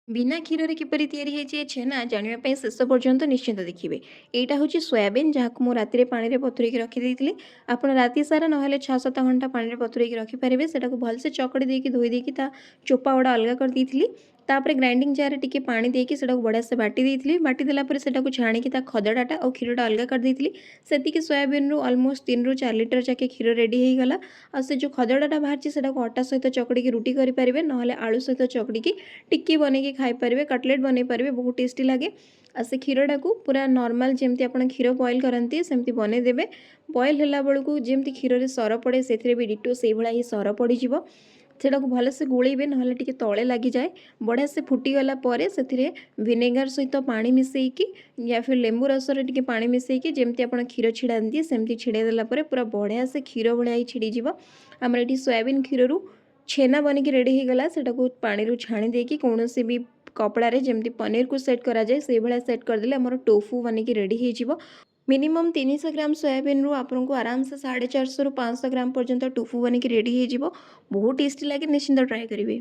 ବିନା କ୍ଷୀରରେ କିପରି ତିଆରି ହେଇଛି ଏ ଛେନା, ଜାଣିବା ପାଇଁ ଶେଷ ପର୍ଯ୍ୟନ୍ତ ନିଶ୍ଚିନ୍ତ ଦେଖିବେ। ଏଇଟା ହେଉଛି ସୋୟାବିନ୍, ଯାହାକୁ ମୁଁ ରାତିରେ ପାଣିରେ ବତୁରେଇକି ରଖିଦେଇଥିଲି। ଆପଣ ରାତି ସାରା ନହେଲେ 6-7 ଘଣ୍ଟା ପାଣିରେ ବତୁରେଇକି ରଖିପାରିବେ। ସେଟାକୁ ଭଲସେ ଚକଡ଼ି ଦେଇକି, ଧୋଇ ଦେଇକି ତା ଚୋପା ଗୁଡ଼ା ଅଲଗା କରିଦେଇଥିଲି। ତାପରେ ଗ୍ରାଇଣ୍ଡିଙ୍ଗ ଜାରରେ ଟିକେ ପାଣି ଦେଇକି ସେଟାକୁ ବଢ଼ିଆ ସେ ବାଟି ଦେଇଥିଲି। ବାଟି ଦେଲା ପରେ ସେଟାକୁ ଛାଣିକି ତା ଖଦଡ଼ାଟା ଆଉ କ୍ଷୀରଟା ଅଲଗା କରିଦେଇଥିଲି। ସେତିକି ସୋୟାବିନ୍ରୁ ଅଲମୋଷ୍ଟ 3ରୁ 4 ଲିଟର ଯାକେ କ୍ଷୀର ରେଡ଼ି ହେଇଗଲା। ଆଉ ସେ ଯେଉଁ ଖଦଡ଼ାଟା ବାହାରିଛି, ସେଟାକୁ ଅଟା ସହିତ ଚକଡ଼ିକି ରୁଟି କରିପାରିବେ, ନହେଲେ ଆଳୁ ସହିତ ଚକଡ଼ିକି ଟିକି ବନେଇକି ଖାଇପାରିବେ, କଟଲେଟ୍ ବନେଇ ପାରିବେ। ବହୁତ ଟେଷ୍ଟି ଲାଗେ। ଆଉ ସେ କ୍ଷୀରଟାକୁ ପୁରା ନର୍ମାଲ୍ ଯେମିତି ଆପଣ କ୍ଷୀର ବଏଲ୍ କରନ୍ତି, ସେମିତି ବନେଇଦେବେ। ବଏଲ୍ ହେଲା ବେଳକୁ ଯେମିତି କ୍ଷୀରରେ ସର ପଡ଼େ, ସେଥିରେ ବି ଡିଟୋ ସେଇଭଳିଆ ହିଁ ସର ପଡ଼ିଯିବ। ସେଟାକୁ ଭଲସେ ଗୋଳେଇବେ, ନହେଲେ ଟିକେ ତଳେ ଲାଗିଯାଏ। ବଢ଼ିଆ ସେ ଫୁଟିଗଲା ପରେ ସେଥିରେ ଭିନେଗାର ସହିତ ପାଣି ମିଶାଇକି ୟା ଫିର୍ ଲେମ୍ବୁ ରସରେ ଟିକେ ପାଣି ମିଶାଇକି, ଯେମିତି ଆପଣ କ୍ଷୀର ଛିଡ଼ାନ୍ତି, ସେମିତି ଛିଡ଼େଇ ଦେଲା ପରେ ପୁରା ବଢ଼ିଆ ସେ କ୍ଷୀର ଭଳିଆ ହିଁ ଛିଡ଼ିଯିବ। ଆମର ଏଠି ସୋୟାବିନ୍ କ୍ଷୀରରୁ ଛେନା ବନିକି ରେଡ଼ି ହେଇଗଲା। ସେଟାକୁ ପାଣିରୁ ଛାଣି ଦେଇକି କୌଣସି ବି କପଡ଼ାରେ ଯେମିତି ପନିରକୁ ସେଟ୍ କରାଯାଏ, ସେଇଭଳିଆ ସେଟ୍ କରିଦେଲେ ଆମର ଟୋଫୁ ବନିକି ରେଡ଼ି ହେଇଯିବ। ମିନିମମ୍ 300 ଗ୍ରାମ ସୋୟାବିନ୍ରୁ ଆପଣଙ୍କୁ ଆରାମସେ 450ରୁ 500 ଗ୍ରାମ ପର୍ଯ୍ୟନ୍ତ ଟୋଫୁ ବନିକି ରେଡ଼ି ହେଇଯିବ। ବହୁତ ଟେଷ୍ଟି ଲାଗେ, ନିଶ୍ଚିନ୍ତ ଟ୍ରାଏ କରିବେ।